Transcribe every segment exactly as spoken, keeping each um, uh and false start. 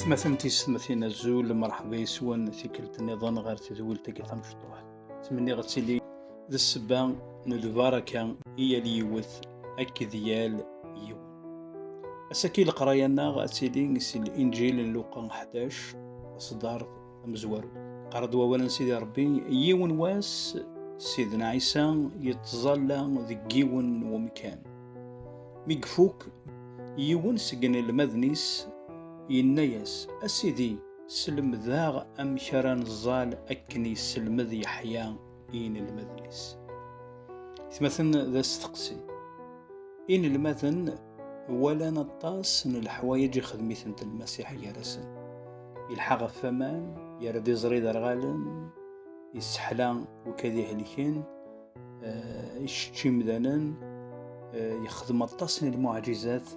Ma tenti s tmatin azul, merḥba yes-wen tikkelt nniḍen ɣer tedwilt-agi tamecṭuḥt. Ttmenniɣ ad tili d ssebba n lbaraka i yal yiwet akked yal yiwen. Ass-agi leqraya-nneɣ ad tili si Linǧil n Luqa ḥdac, taṣeddart tamezwarut. Qqar-d wawal n Sidi Ṛebbi, yiwen wass, Sidna Ɛisa yettẓalla deg yiwen n wemkan. Mi ifuk, yiwen seg inelmaden-is yenna-yas: "A Sidi, sselmed-aɣ amek ara neẓẓal akken yesselmed Yeḥya i yinelmaden-is." Tmaten d asteqsi. Inelmaden walan aṭas n leḥwayeǧ ixdem-itent Lmasiḥ gar-asen. Yelḥa ɣef waman, yerra-d iẓri d arɣalen, yesseḥla wid ihelken, eh, icečč imdanen, eh, yexdem aṭas n lmuɛǧizat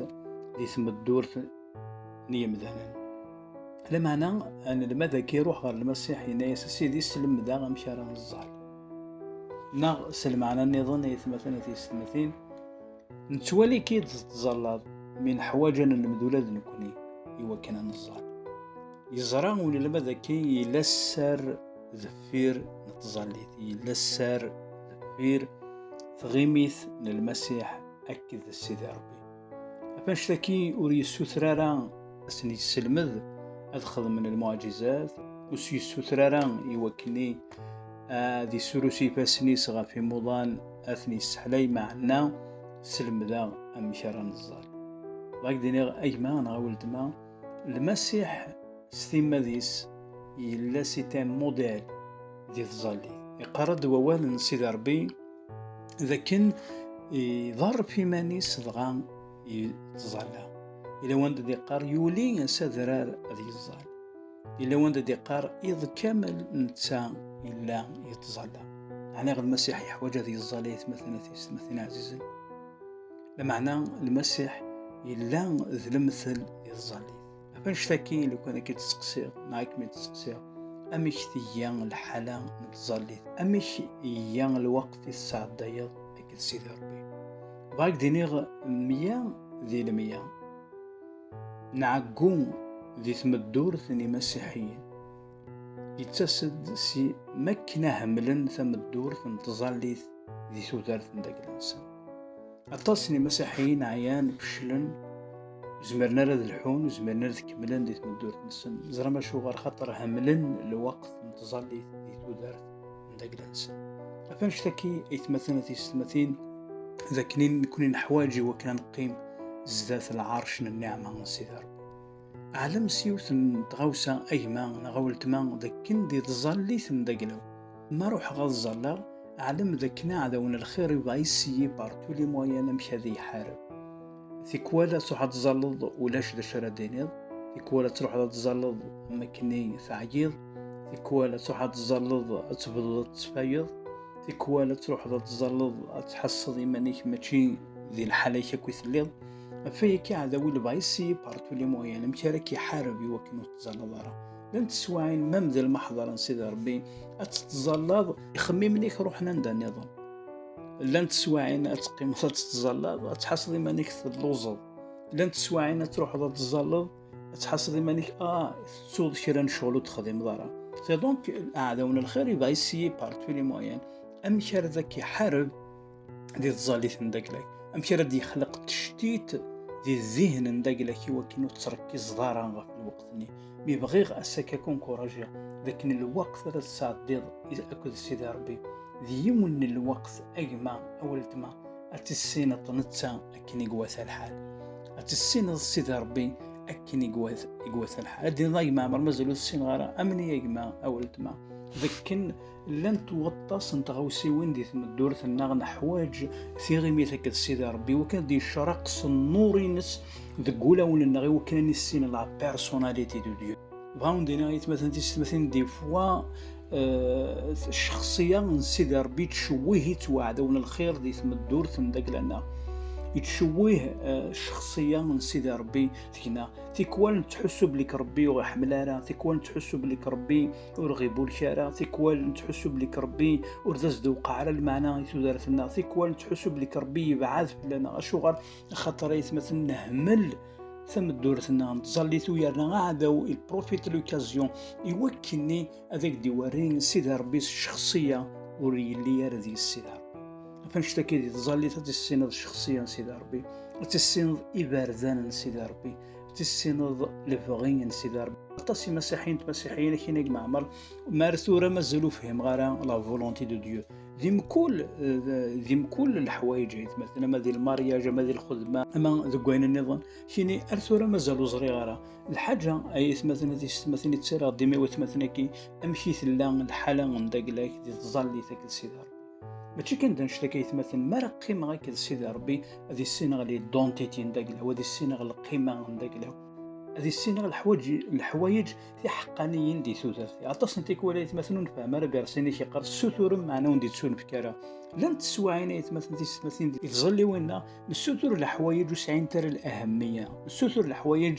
di tmeddurt n yemdanen. Lameɛna, anelmad-agi iruḥ ɣer Lmasiḥ, yenna-yas: "A Sidi, sselmed-aɣ amek ara neẓẓal." Neɣ s lmeɛna nniḍen, ay atmaten, ay tiyessetmatin, nettwali-k-id tettẓallaḍ, mi neḥwaǧ ad nelmed ula d nekkni i wakken ad neẓẓal. Yeẓra unelmad-agi yella sser deffir n tẓallit, yella sser deffir tɣimit n Lmasiḥ akked Sidi Ṛebbi. Ɣef annect-agi ur yessuter ara ad sen-yesselmed ad xedmen lmuɛǧizat, ur s-yessuter ara i wakken ad isurus ifassen-is ɣef imuḍan ad ten-yesseḥlay, meɛna: "Sselmed-aɣ amek ara neẓẓal." Bɣiɣ ad k-d-iniɣ, a gma neɣ a weltma, Lmasiḥ s timmad-is yella c'est un modèle di tẓallit. Iqqar-d wawal n Sidi Ṛebbi d akken iḍerref iman-is dɣa yettẓalla. Yella wanda d-iqqar: "Yuli s adrar ad yeẓẓal." Yella wanda d-iqqar: "Iḍ kamel netta yella yettẓalla." Ɛni Lmasiḥ yeḥwaǧ ad yeẓẓal, ay atmaten, ay tiyessetmatin ɛzizen? Lameɛna Lmasiḥ yella d lemtel di tẓallit. Ɣef annect-agi, lukan ad k-id-steqsiɣ, neɣ ad kem-id-steqsiɣ, amek tga lḥala n tẓallit? Amek iga lweqt i tesɛeddayeḍ akked Sidi Ṛebbi? Bɣiɣ ad k-d-iniɣ mya di lemya. Nɛeggu di tmeddurt n imasiḥiyen. Yettas-d si makken ad hemmlen tameddurt n tẓallit di tudert n dagla-nsen. Aṭas n imasiḥiyen ɛyan, feclen, ur zmiren ara ad lḥun, ur zmiren ara ad kemmlen di tmeddurt-nsen. Teẓram acuɣer? Xaṭer hemmlen lweqt n tẓallit di tudert n dagla-nsen. Ɣef annect-agi, ay atmaten, ay tiyessetmatin, d akken i nekkni neḥwaǧ i wakken ad neqqim zdat lɛerc n nniɛma n Sidi Ṛebbi. Ɛlem s yiwet n tɣawsa, a gma neɣ a weltma, d akken di tẓallit n dagla-w, ma ruḥeɣ ad ẓẓalleɣ, ɛlem d akken aɛdaw n lxir yebɣa essayer par tous les moyens amek ad iyi-iḥareb. Tikwal ad truḥeḍ ad tẓalleḍ, ulac d acu ara d-tiniḍ. Tikwal ad truḥeḍ ad tẓalleḍ, am akken teɛyiḍ. Tikwal ad truḥeḍ ad tẓalleḍ, ad tebduḍ ad tfayeḍ. Tikwal ad truḥeḍ ad tẓalleḍ, ad tḥasseḍ iman-ik mačči di lḥala-k akk i telliḍ. Ɣef wayagi, aɛdaw yebɣa essayer par tous les moyens amek ara k-iḥareb i wakken ur tettẓallaḍ ara. Llant teswiɛin, même di lmeḥḍer n Sidi Ṛebbi, ad tettẓallaḍ, ixemmimen-ik ruḥen anda nniḍen. Llant teswiɛin ad teqqimeḍ ad tettẓallaḍ, ad tḥasseḍ iman-ik telluẓeḍ. Llant teswiɛin ad truḥeḍ ad tẓalleḍ, ad tḥasseḍ iman-ik, ah, tettuḍ kra n ccɣel ur texdimeḍ ara. C'est donc, aɛdaw n lxir yebɣa essayer par tous les moyens amek ara d ak-iḥareb di tẓallit n dagla-k, amek ara d-yexleq tectit di ddihen n dagla-k i wakken ur tettrekkizeḍ ara ɣef lweqt-nni. Mi bɣiɣ ass-agi ad k-encouragiɣ d akken lweqt ara tesɛeddiḍ akked Sidi Ṛebbi d yiwen n lweqt, a gma, a weltma, ad tissineḍ netta akken i iwata lḥal. Ad tissineḍ Sidi Ṛebbi akken i iwata, i iwata lḥal. Ad d-tiniḍ: "A gma, ɛmer mazal ur tissineɣ ara." Amen-iyi a gma, a weltma, d akken llant waṭas n tɣawsiwin di tmeddurt-nneɣ neḥwaǧ tiɣimit akked Sidi Ṛebbi, i wakken ad d-yecraq s nnur-ines deg wulawen-nneɣ, i wakken ad nissin la personnalité de Dieu. Bɣiɣ ad wen-d-iniɣ, ay atmaten, tiyessetmatin, des fois, eh, ccexṣiya n Sidi Ṛebbi yettcewwih-itt waɛdaw n lxir di tmeddurt n dagla-nneɣ. Yettcewwih, eh, ccexṣiya n Sidi Ṛebbi deg-neɣ. Tikwal nettḥussu belli Ṛebbi ur ɣ-iḥemmel ara, tikwal nettḥussu belli Ṛebbi ur ɣ-ibulek ara, tikwal nettḥussu belli Ṛebbi ur d as-d-tewqeɛ ara lmeɛna i tudert-nneɣ, tikwal nettḥussu belli Ṛebbi yebɛed fell-aneɣ. Acuɣer? Axaṭer, ay atmaten, nehmel tameddurt-nneɣ n tẓallit, u yerna aɛdaw il profite l'occasion i wakkenni ad ak-d-iwerri Sidi Ṛebbi s ccexṣiya ur yelli ara deg-s Sidi Ṛebbi. Ɣef annect-agi di tẓallit ad tissineḍ ccexṣiya n Sidi Ṛebbi, ad tissineḍ iberdan n Sidi Ṛebbi, ad tissineḍ lebɣi n Sidi Ṛebbi. Aṭas imasiḥiyen d tmasiḥiyin akin ag meɛmer, ma ar tura mazal ur fhimeɣ ara la volonté de Dieu. Di mkul, eh, di mkul leḥwayeǧ ay atmaten, ama di lmaryaj, ama di lxedma, ama deg wayen nniḍen, kini ar tura mazal ur ẓriɣ ara. Lḥaǧa ay atmaten, a tisetmatin, i ttaraɣ dima i watmaten-agi, amek i tella lḥala n dagla-k di tẓallit akked Sidi Ṛebbi. Mačči kan d annect-agi ay atmaten, mi ara qqimeɣ akked Sidi Ṛebbi, ad issineɣ l'identité n dagla-w, ad issineɣ lqima n dagla-w, ad issineɣ leḥwayeǧ, leḥwayeǧ tiḥeqqaniyin di tudert. Aṭas n tikwal ay atmaten ur nefhem ara, gar sin-ik iqqar ssuturem, meɛna ur d-ittunefk ara. Llant teswiɛin ay atmaten, tisetmatin, di tẓalliwin-nneɣ, nessutur leḥwayeǧ ur sɛint ara l'ahammiya. Nessutur leḥwayeǧ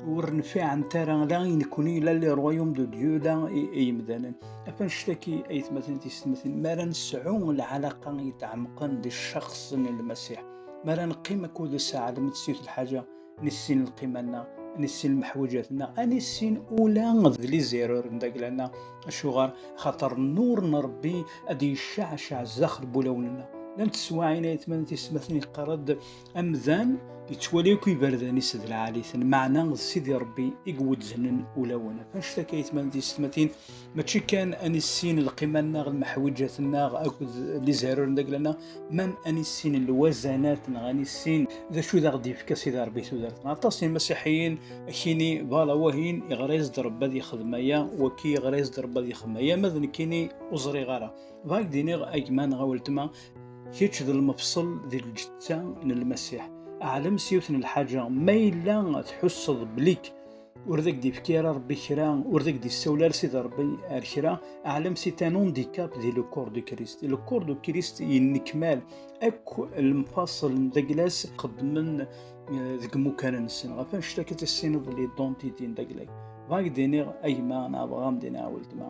ur nfiɛent ara la i nekni, la le royaume de Dieu, la i, i yemdanen. Ɣef annect-agi ay atmaten, tisetmatin, mi ara nesɛu lɛalaqa yetɛemqen di ccaxṣ n Lmasiḥ, mi ara neqqim akked-s, ɛelmet s yiwet lḥaǧa, nissin lqima-nneɣ, nissin lmeḥwaǧat-nneɣ, ad nissin ula d les erreurs n dagla-nneɣ. Acuɣer? Xaṭer nnur n Ṛebbi ad d-yecceɛceɛ zdaxel n wulawen-nneɣ. Llant teswiɛin ay atmaten, tisetmatin, yeqqar-d amdan yettwali akk iberdan-is d lɛali-ten, meɛna d Sidi Ṛebbi i iwezznen ulawen. Ɣef annect-agi ay atmaten, tisetmatin, mačči kan ad nissin lqima-nneɣ, lmeḥwaǧat-nneɣ akked les erreurs n dagla-nneɣ, même ad nissin lwazanat neɣ ad nissin d acu i d aɣ-d-yefka Sidi Ṛebbi i tudert. Aṭas n imasiḥiyen akini, bala wahin iɣra-yas-d Ṛebbi ad yexdem aya, waki iɣra-yas-d Ṛebbi ad yexdem aya, ma d nekkini ur ẓriɣ ara. Bɣiɣ ad k-d-iniɣ a gma neɣ a weltma, kečč d lmefṣel di lǧetta n Lmasiḥ. Ɛlem s yiwet n lḥaǧa, ma yella tḥusseḍ blik ur d ak-d-yefki ara Ṛebbi kra, ur d ak-d-yessawel ara Sidi Ṛebbi ar kra, ɛlem c'est un handicap di le corps de Christ. Le corps de Christ yennekmal akk lemfaṣel n dagla-s xeddmen, eh, deg imukan-nsen. Ɣef annect-agi ad tissineḍ l'identité n dagla-k. Bɣiɣ ad k-d-iniɣ a gma neɣ bɣiɣ ad m-d-iniɣ a weltma,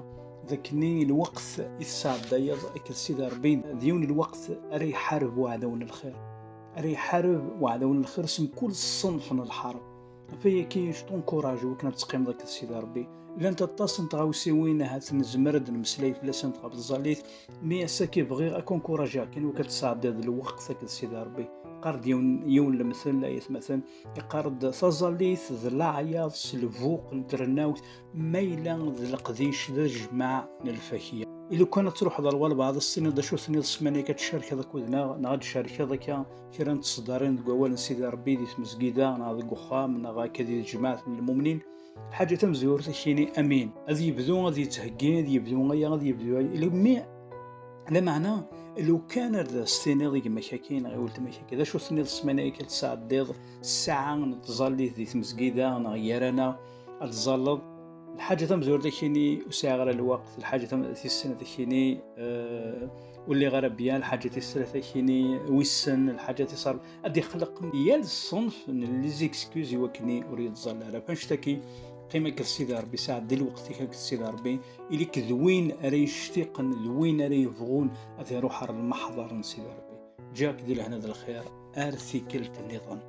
d akken lweqt i tesɛeddayeḍ akked Sidi Ṛebbi d yiwen lweqt ara iḥareb uɛdaw n lxir. Ara iḥareb uɛdaw n lxir s mkul ṣṣenf n lḥerb. Ɣef wayagi, je t'encourage i wakken ad teqqimeḍ akked Sidi Ṛebbi. Llant aṭas n tɣawsiwin ahat nezmer ad d-nemmeslay fell-asent ɣef tẓallit, mi ass-agi bɣiɣ ad k-encourageɣ kan i wakken ad tesɛeddiḍ lweqt akked Sidi Ṛebbi. Qqar-d yiwen, yiwen lemtel ay atmaten, iqqar-d taẓallit d leɛyaḍ s lbuq n trennawt, ma yella d leqdic d ajmaɛ n lfakya. I lukan ad truḥeḍ ar walbeɛḍ, ad s-tiniḍ d acu tenniḍ ssmana-agi, ad tcerkeḍ akked-neɣ, neɣ ad d-tcerkeḍ akka kra n tseddarin deg wawal n Sidi Ṛebbi di tmezgida neɣ deg uxxam neɣ akka di tejmaɛt n lmumnin. Lḥaǧa tamezwarut ad k-yini amin. Ad yebdu ad yettheggi, ad yebdu aya, ad yebdu aya. Ila mi, lameɛna, lukan ad as-tiniḍ i gma-k-agi neɣ i weltma-k-agi, d acu tenniḍ ssmana-agi ad tesɛeddiḍ ssaɛa n tẓallit di tmezgida neɣ gar-aneɣ ad tẓalleḍ. Lḥaǧa tamezwarut ad k-yini ur sɛiɣ ara lweqt, lḥaǧa tam-, tis snat ad k-yini, eh, ur lliɣ ara byan, lḥaǧa tis tlat ad k-yini wissen, lḥaǧa tis ṛebɛa, ad ixleq yal ṣṣenf n les excuses i wakken ur yettẓalla ara. Ɣef annect-agi, qqim akked Sidi Ṛebbi, sɛeddi lweqt-ik akked Sidi Ṛebbi, ili-k d win ara yectiqen, d win ara yebɣun ad iruḥ ɣer lmeḥḍer n Sidi Ṛebbi. Ǧǧiɣ-k di lehna d lxir, ar tikkelt nniḍen.